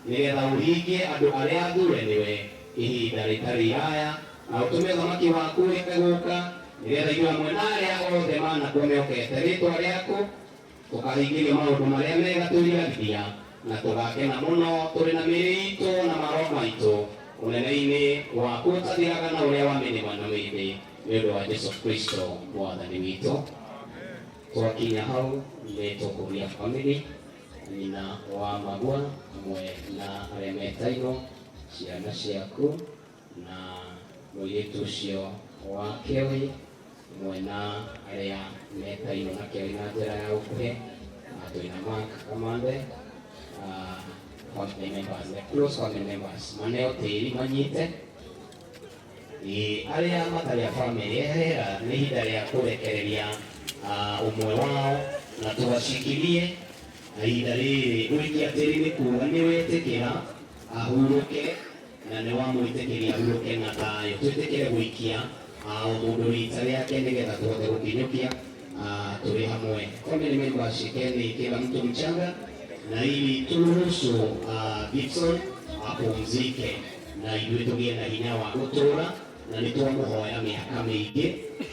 Nĩgetha ũhingie andũ arĩa athure nĩwe ihinda rĩtarĩ iraya, na ũtũme ũthamaki waku wĩke gũka, nĩgetha ithuĩ hamwe na arĩa othe manakua mehokete rĩĩtwa rĩaku tũkahingĩrio maũndũ marĩa mega twĩriragĩria, na tũgakena mũno tũrĩ na mĩĩrĩ itũ na maroho maitũ ũnene-inĩ waku ũtathiraga na ũrĩa wa mĩthemba na mĩthĩ, nĩ ũndũ wa Jesu Kristo Mwathani witũ. Twakinya hau nĩ tũkũria family nyina wa Magua hamwe na arĩa metairwo, ciana ciaku na mũirĩtu ũcio wa Kĩoi hamwe na arĩa metairwo na Kĩoi na njĩra ya ũkuhĩ. Twĩna Mark Kamande, family members, the close family members maneo tĩri manyite. Ĩĩ, arĩa matarĩ a family eherera, nĩ ihinda rĩa kũrekereria ũmwe wao na tũwacikirie na ihinda rĩrĩ gũikia tĩri nĩ kuga nĩ wetĩkĩra ahurũke na nĩ wamwĩtĩkĩria ahurũke na thayũ. Twĩtĩkĩre gũikia o mũndũ rita rĩake nĩgetha tũhote gũkinyũkia tũrĩ hamwe. Family members, shikeni kila mtu mchanga na ili turuhusu Gibson apumzike na ithuĩ tũgĩe na hinya wa gũtũũra, na nĩ twamũhoya mĩaka mĩingĩ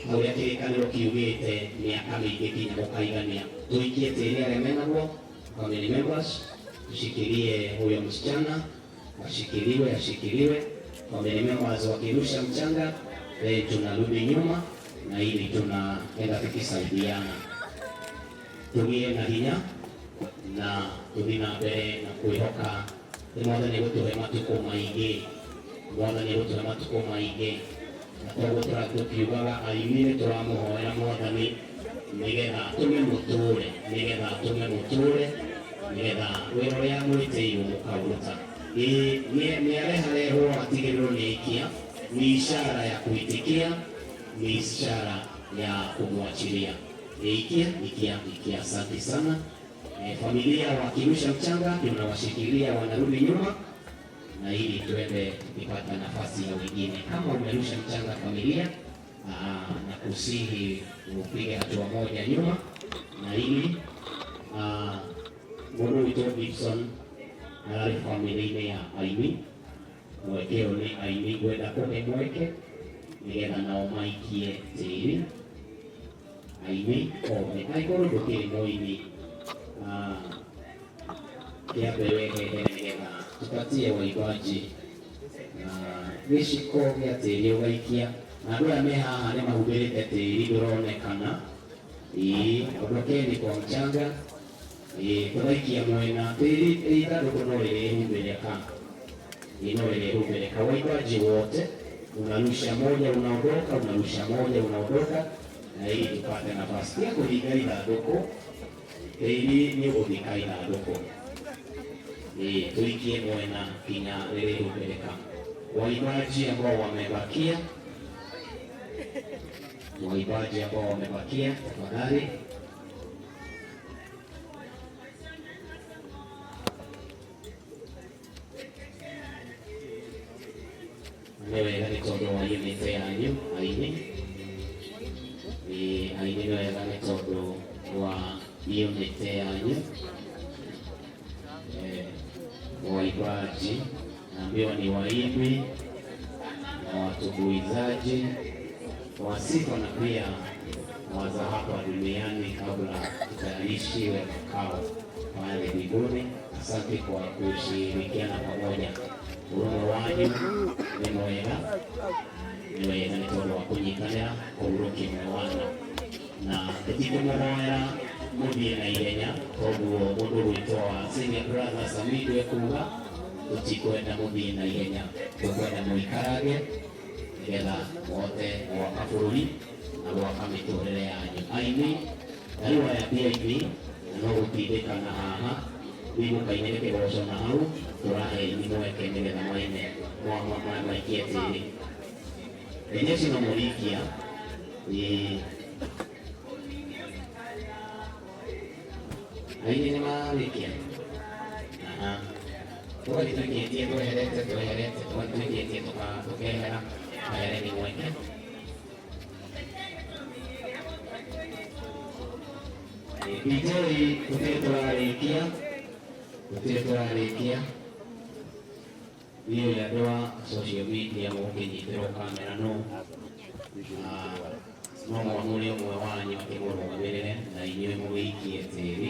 ta ũrĩa kĩrĩkanĩro kiugĩte, mĩaka mĩingĩ kinya mũkaigania. Tũikie tĩri arĩa menaguo, family members, tushikilie huyo msichana, ashikiliwe, ashikiliwe. Family members wakirusha mchanga, then tunarudi nyuma na ili tunaenda tukisaidiana tũgĩe na hinya na tũthiĩ na mbere na kwĩhoka nĩ Mwathani gũtũhe matukũ maingĩ, Mwathani gũtũhe matukũ maingĩ. Na koguo tũkiugaga aini nĩ tũramũhoera Mwathani nĩgetha atũme mũtũre, nĩgetha atũme mũtũre, nĩgetha wĩra ũrĩa mwĩtĩirwo mũkaũruta. Ĩĩ nĩ areharehwo atigĩrĩrwo nĩ aikia, ni ishara ya kuitikia, ni ishara ya kumwachilia. Ikia, ikia, ikia. Asante sana. Familia wakirusha mchanga tunawashikilia, wanarudi nyuma na ili tuende tukipata nafasi ya wengine. Kama umerusha mchanga familia, na kusihi upige hatua moja nyuma na ili mũndũ witũ Gibson ararĩ family-inĩ ya aini, mweke ũyũ nĩ aini ngwenda kũhe mweke nĩgetha nao maikie tĩri, aini othe. Angĩkorwo ndũkĩrĩ mũini, kĩambe wehehere nĩgetha tupatie waimbaji gĩciko gĩa tĩri ũgaikia, na andũ aya me haha nĩ mahumbĩrĩte tĩri ndũronekana. Ĩĩ, ondokeni kwa mchanga. Ĩĩ, tũgaikia mwena tĩri, ithandũkũ no rĩrĩhumbĩrĩka, ĩĩ no rĩrĩhumbĩrĩka. Waimbaji wote unarusha moja unaondoka, unarusha moja unaondoka, na ili tupate nafasi ya kũhinga ithandũkũ. Tĩri nĩ ũgũthika ithandũkũ. Ĩĩ, tuikie mwena kinya rĩrĩhumbĩrĩka. Waimbaji ambao wamebakia, waimbaji ambao wamebakia, tafadhali. Nĩ wega nĩ tondũ wa unity yanyu aini. Ĩĩ, aini nĩ wega nĩ tondũ wa unity yanyu. Waimbaji naambiwa ni waimbi na watumbuizaji wa sifa na pia waza hapa duniani kabla tutayarishiwe makao pale mbinguni. Asante kwa kushirikiana pamoja. Ũrũmwe wanyu nĩ mwega, nĩ wega nĩ tondũ wa kũnyitanĩra kũhurũkia mwana, na tũtikũmũhoera mũthiĩ na ihenya, koguo mũndũ gwitũ wa senior brother Samidu ekuga tũtikwenda mũthiĩ na ihenya, tũkwenda mũikarage nĩgetha mũhote gwaka bũrũri na gwaka mĩtũrĩre yanyu. Aini na rĩu aya ti aini na no gũtindĩkana haha thiĩ mũkainĩre kĩgoco na hau tũrahe aini mweke nĩgetha maine maikie tĩri. Aini acio no mũrikia. Ĩĩ, aini nĩ marĩkia. Aha, tũgathiĩ tũikĩtie tweherete, tweherete, tũgathiĩ tũikĩtie tũkehera ahereni mweke. DJ, tũtirĩ tũrarĩkia, tũtirĩ tũrarĩkia. Ndiũĩ andũ a social media mũgũkĩnyitĩrwo kamera no no mwamũre ũmwe wanyu akĩmũrũgamĩrĩre na inyuĩ mũgĩikie tĩri.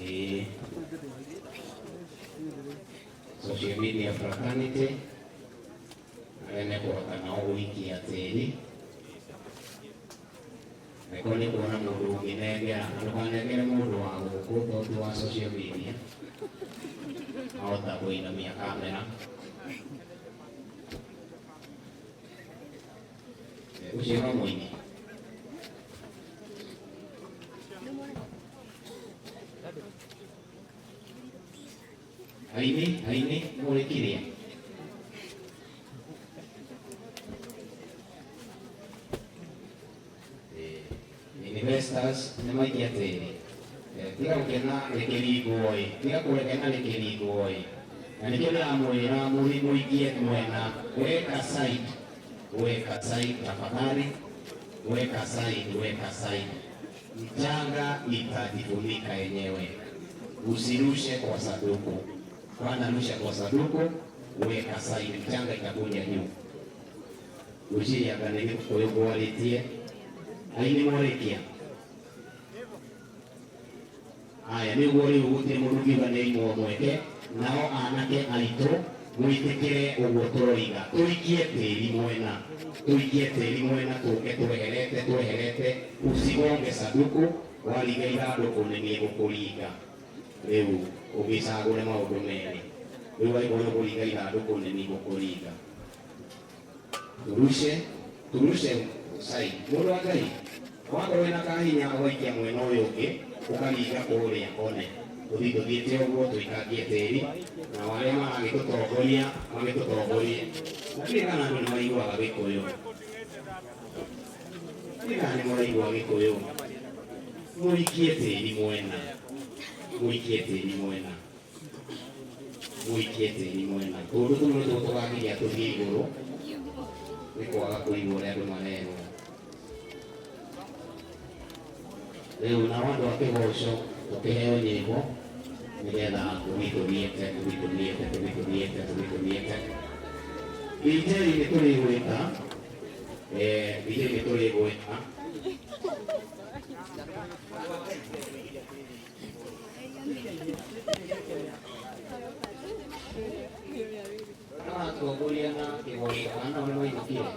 Ĩĩ, social media fraternity arĩa mekũhota nao gũikia tĩri. Angĩkorwo nĩ kuona mũndũ ũngĩnengera, na ndũkanengere mũndũ wa gũkũ tondũ wa social media ahota kũinamia kamera. Ũcio no mũini. Aini, aini, mũrĩkirie. Investors nĩ maikia tĩri. Tiga gũkena rĩkĩringwo ĩ, tiga kũrekena rĩkĩringwo ĩ. Na nĩkĩo ndĩramwĩra mũikie mwena, weka side, weka side tafadhali, weka side, weka side. Mchanga itajifunika yenyewe. Usirushe kwa sanduku. Kwanza rusha kwa sanduku, weka side, mchanga itakuja juu. Gwĩciria anga nĩ Gĩkũyũ ngwarĩtie. Aini mwarĩkia. Aya nĩguo rĩu gũtirĩ mũndũ ũngiuga nĩ aimwo mweke, nao anake aitũ mwĩtĩkĩre ũguo tũroiga, tũikie tĩri mwena, tũikie tĩri mwena, tũke tweherete tweherete, usigonge sanduku, waringa ithandũkũ nĩ niĩ ngũkũringa. Rĩu ũgĩcagũre maũndũ merĩ, rĩu angĩkorwo nĩ ũkũringa ithandũkũ nĩ niĩ ngũkũringa. Turushe, turushe side. Mũndũ wa Ngai, wakorwo wĩna kahinya ũgaikia mwena ũyũ ũngĩ, ũkaringa kũrĩa one. Tũthiĩ tũthiĩte ũguo tũikangie tĩri, nao arĩa maragĩtũtongoria magĩtũtongorie. Na ndiũĩ kana andũ nĩ maraiguaga Gĩkũyũ. Ndiũĩ kana nĩ mũraigua Gĩkũyũ. Mũikie tĩri mwena, mũikie tĩri mwena, mũikie tĩri mwena. Tũndũ tũu nĩtuo tũgakinya tũthiĩ igũrũ, nĩ kwaga kũigua ũrĩa andũ marerwo. Rĩu nao andũ a kĩgoco tũkĩheo nyĩmbo nĩgetha tũthiĩ tũthiĩte tũthiĩ tũthiĩte tũthiĩ tũthiĩte tũthiĩ tũthiĩte. DJ nĩ tũrĩgwĩta, DJ nĩ tũrĩgwĩta. Aratongoria na kĩgoco kana nao nĩ mainũkire?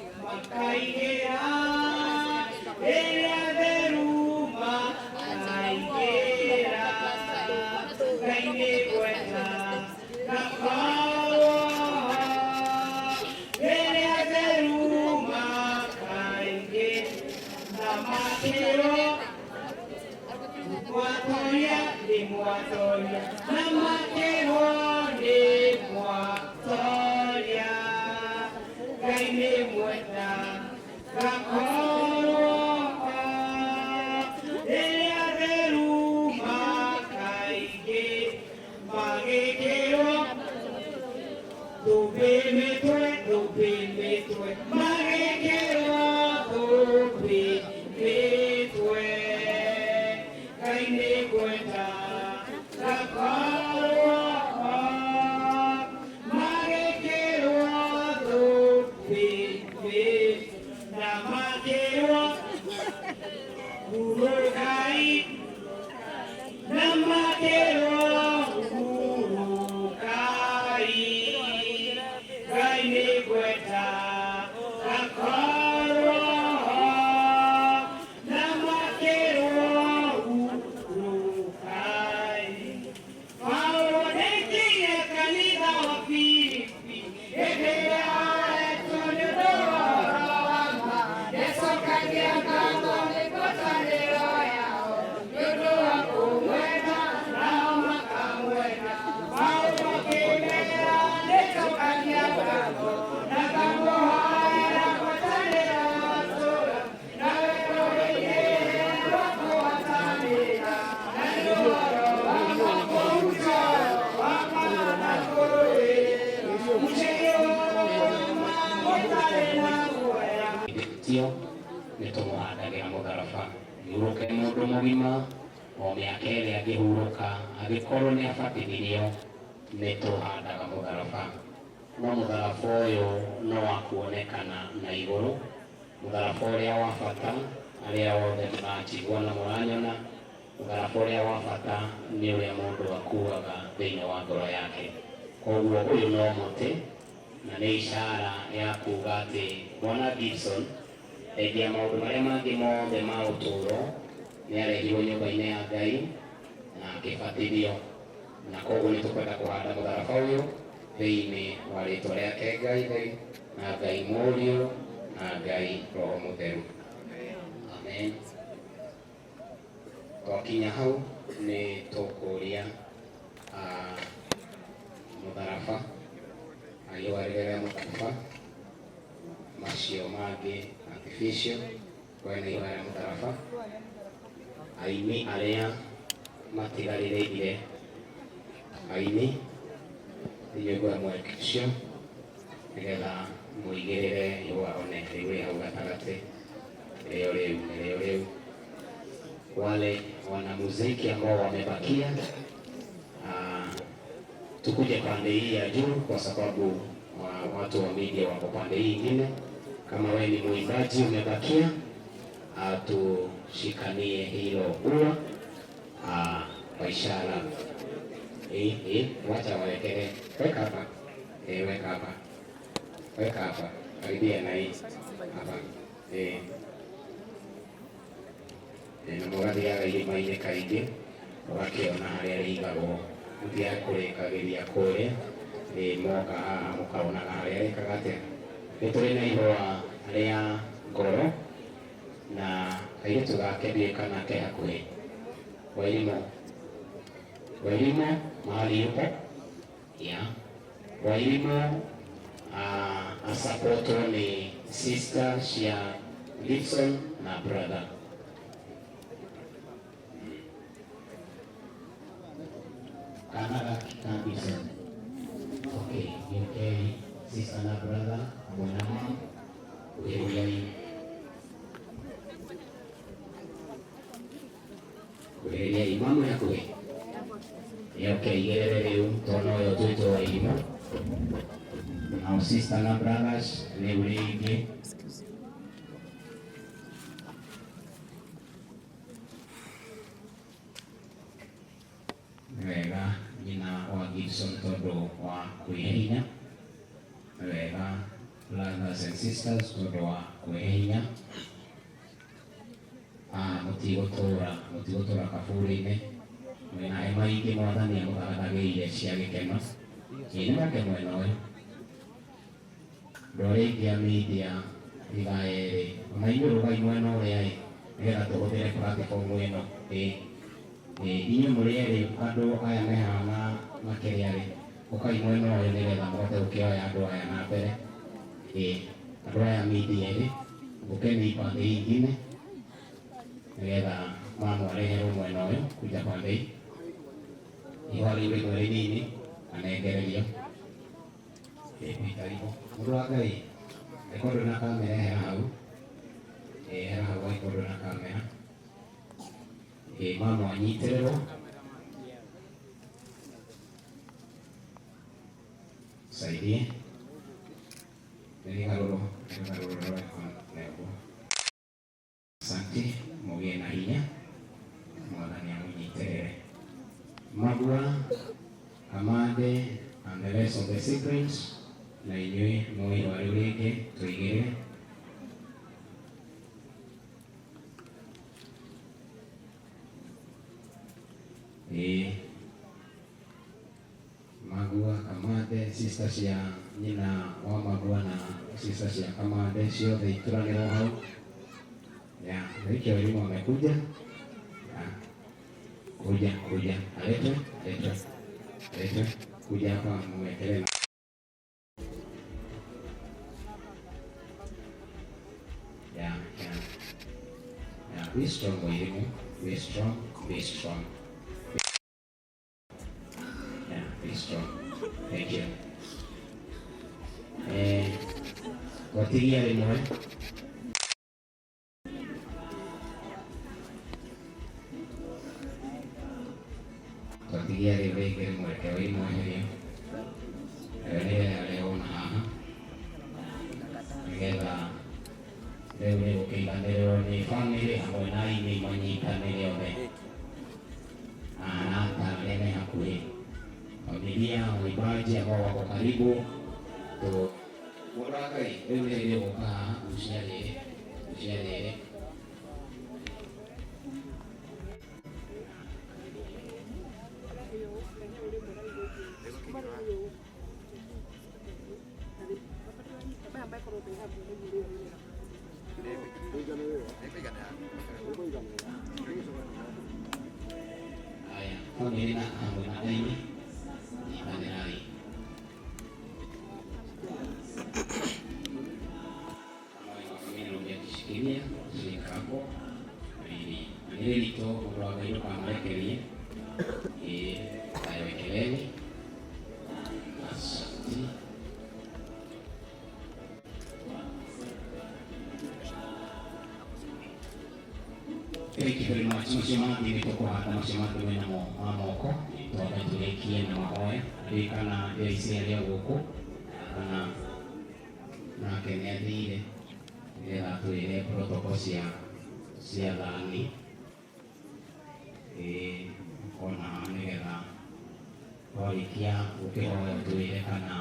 Makaigĩra rĩrĩa theru makaigĩra Ngai nĩ gwetha ngakorwo rĩrĩa theru makaigĩra na makĩrwo mwatoria nĩ mwatoria na makĩrwo nĩ mwatoria Ngai nĩ mwenda ngakorwo rĩrĩa theru makaingĩ magĩkĩrwo thũmbĩ mĩtwe thũmbĩ mĩtwe magĩkĩrwo thũmbĩ mĩtwe Ngai nĩ gwenda ngakorwo magĩkĩrwo thũmbĩ mĩtwe na makĩrwo hurũkai na makĩrwo hurũkai Ngai nĩ gwenda ngakorwo na makĩrwo hurũkai Paulo nĩaingĩire kanitha wa Filipi hĩndĩ ĩrĩa oetwo nĩ ũndũ wa ũhoro wa ma nĩacokagia ngatho nĩ ngwatanĩro Hurũke mũndũ mũgima o mĩaka ĩrĩa angĩhurũka angĩkorwo nĩ abatithirio nĩ tũhandaga mũtharaba no mũtharaba ũyũ no wa kuonekana na igũrũ mũtharaba ũrĩa wa bata arĩa othe mũranjigua na mũranyona mũtharaba ũrĩa wa bata nĩ ũrĩa mũndũ akuaga thĩinĩ wa ngoro yake koguo ũyũ no mũtĩ na nĩ ishara ya kuga atĩ bwana Gibson thengia maũndũ marĩa mangĩ mothe ma ũtũũro nĩ arehirwo nyũmba-inĩ ya Ngai na akĩbatithio na koguo nĩ tũkwenda kũhanda mũtharaba ũyũ thĩinĩ wa rĩtwa rĩake Ngai Ngai na Ngai Mũriũ na Ngai Roho Mũtheru. Amen. Twakinya hau nĩ tũkũria mũtharaba ihũa rĩrĩa rĩa mũtharaba macio mangĩ artificial kwena ihũa rĩa mũtharaba aini arĩa matigarĩrĩire aini inyuĩ ngũhe mweke ũcio nĩgetha mũigĩrĩre ihũa one rĩu rĩ hau gatagatĩ rĩo rĩu rĩo rĩu wale wanamuziki ambao wamebakia tukuje pande hii ya juu kwa sababu watu wa media wako pande hii ingine. Kama wewe ni mwimbaji umebakia, tushikanie hilo ua kwa ishara wacha wawekele, weka hapa weka hapa, weka hapa karibia na hii hapa na mũgathiaga irĩma-inĩ kaingĩ ũgakĩona harĩa rĩigagwo mũtiage kũrĩkagĩria kũrĩa moka haha mũkaonaga harĩa rĩkaga atĩa. Nĩ tũrĩ na ihũa rĩa ngoro na kairĩtu gake ndiũĩ kana ke hakuhĩ. Wairimu, Wairimu mahali yupo ya Wairimu asapotwo nĩ sister cia Gibson na brother. Kana ka Gibson. Okay, okay, sister na brother hamwe na mama kuhĩrĩriai kuhĩrĩriai mama hakuhĩ. Okay, igĩrĩre rĩu twana ũyũ twĩtwo Wairimu nao sister na brothers rĩu rĩngĩ nĩ wega nyina wa Gibson tondũ wa kwĩhe hinya nĩ wega brothers and sisters tondũ wa kwĩhe hinya mũtigũtũra kaburi-inĩ mwĩna hema ingĩ mwathani amũthagathagĩire cia gĩkeno ĩ nĩ moke mwena ũyũ andũ arĩa aingĩ a media tiga erĩ ona inyuĩ rũgai mwena ũrĩa ĩ nĩgetha tũhũthĩre platform ĩno ĩ inyuĩ mũrĩ erĩ andũ aya me haha na kĩrĩa rĩ ũkai mwena ũyũ nĩgetha mũhote gũkĩoya andũ aya na mbere ĩ andũ aya media rĩ ũkeni pande hii ingine nĩgetha mamwareherwo mwena ũyũ kuja pande hii ihũa rĩu rĩmwe rĩnini anengererio karibu mũndũ wa Ngai angĩkorwo ndũrĩ na kamera ehera hau ehera hau angĩkorwo ndũrĩ na kamera mama anyitĩrĩrwo saidie nĩgarũrwo nĩgarũrwo ũguo asante mũgĩe na hinya mwathani amũnyitĩrĩre Magua Amande and the rest of the siblings na inyuĩ mũĩ ihũa rĩu rĩngĩ tũigĩrĩre ĩĩ Magua Kamande sister cia nyina wa Magua na sister cia Kamande ciothe ituranĩrwo hau ya Riki walimu wamekuja ya kuja kuja aletwe aletwe aletwe kuja hapa muwekele na yeah. Be strong, Wairimu. Be strong, be strong. Yeah, be strong. Thank you. Watigia rĩmwe. Ndũgatigie rĩu rĩngĩ rĩmwe, reke wĩmweherie. Nĩgetha rĩona haha nĩgetha rĩu rĩgũkĩiganĩrĩrwo nĩ bamĩrĩ hamwe na aini manyitanĩre othe na arata arĩa me hakuhĩ, familia, waimbaji ambao wako karibu tu. Mũndũ wa Ngai, rĩu nĩ rĩgũka haha, gucia rĩrĩ, gucia rĩrĩ. Haya, bamĩrĩ na hamwe na aini, nyitanĩrai. Akishikilia shika hapo ili na nĩ rĩritũ. Mũndũ wa Ngai, ndũkamũrekerie. Ĩĩ, awekeleni. Asante. Thank you very much. Macio mangĩ nĩ tũkũhanda, macio mangĩ menamo ma moko twambe tũrĩkie na mahoya. Ririkana AIC arĩ o gũkũ kana nake nĩ athire nĩgetha atwĩre protocol cia thani. Ĩĩ, ona nĩgetha twarĩkia gũkĩhoya twĩre kana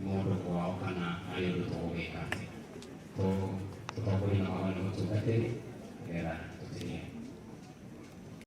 mũndũ kwao kana harĩ ũndũ tũgũgĩka atĩ tũtongorie na mahoya na mũtungatĩri nĩgetha tũtige.